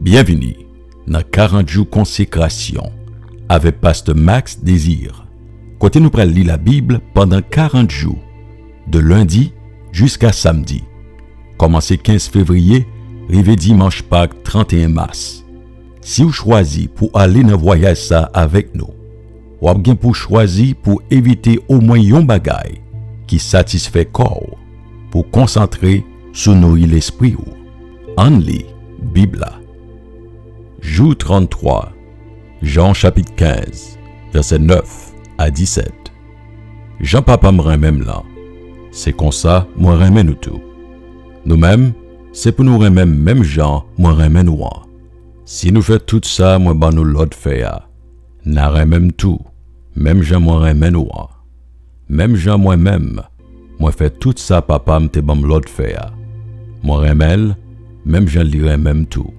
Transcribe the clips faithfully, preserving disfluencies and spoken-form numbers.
Byenvini nan karant jou konsekrasyon avèk Pastè Max Désir, kote nou pral li Labib pandan karant jou, de lendi jiska samdi, kòmanse kenz fevriye rive dimanch Pak tranteyen mas. Si w chwazi pou ale nan vwayaj sa a avèk nou, w ap gen pou chwazi pou evite omwen yon bagay ki satisfè kò w, pou konsantre sou nouri lespri w. Ann li Bib la. Jou tranntwa, Jan chapit kenz, vèsè nèf a disèt. Jan Papa m renmen m lan, se konsa mwen renmen nou tou. Nou menm, se pou nou renmen m menm jan mwen renmen nou an. Si nou fè tout sa mwen ban nou lòd fè a, n a renmen m tou, menm jan mwen renmen nou an. Menm jan mwen menm, mwen fè tout sa Papa m te ban m lòd fè a. Mwen renmen l, menm jan li renmen m tou.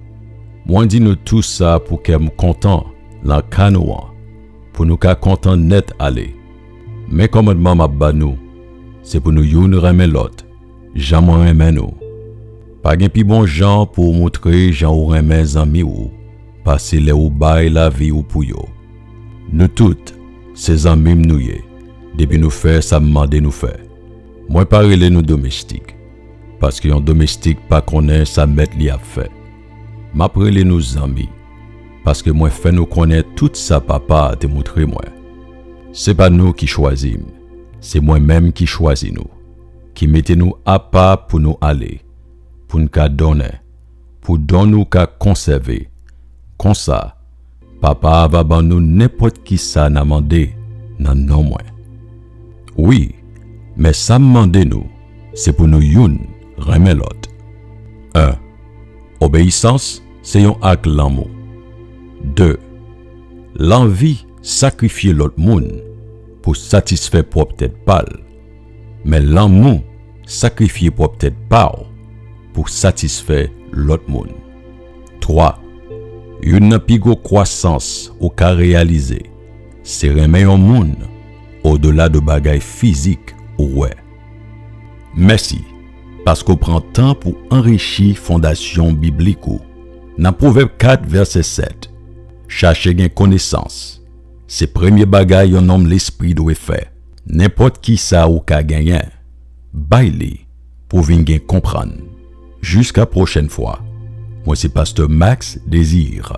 Mwen di nou tou sa pou kè m kontan nan ka nou an, pou nou ka kontan nèt ale. Men kòmandman m ap ba nou, se pou nou youn renmen lòt, jan mwen renmen nou. Pa gen pi bon jan pou w montre jan ou renmen zanmi w, pase lè ou bay lavi w pou yo. Nou tout, se zanmi m nou ye, depi nou fè sa m mande nou fè. Mwen pa rele nou domestik, paske yon domestik pa konnen sa mèt li ap fè. M ap rele nou zanmi, paske mwen fè nou konnen tout sa Papa a te montre mwen. Se pa nou ki chwazi m, se mwen menm ki chwazi nou, ki mete nou apa pou nou ale, pou n ka donnen, pou don nou ka konsève. Konsa, Papa a va ban nou nenpòt ki sa n a mande nan non mwen. Wi, men sa m mande nou, se pou nou youn renmen lòt. En, obeyisans se yon ak lanmou. De, lanvi sakrifye lòt moun pou satisfè pwòp tèt pa l, men lanmou sakrifye pwòp tèt pa w pou satisfè lòt moun. Twa, youn nan pi gwo kwasans ou ka reyalize, se renmen yon moun odela de bagay fizik ou wè. Mèsi, paske w pran tan pou anrichi fondasyon biblik ou. Nan Pwovèb kat, vèsè sèt, chache gen konesans. Se premye bagay yon nonm lespri dwe fè. Nenpòt ki sa ou ka genyen, bay li pou vin gen konprann. Jiska pwochèn fwa, mwen se Pastè Max Désir.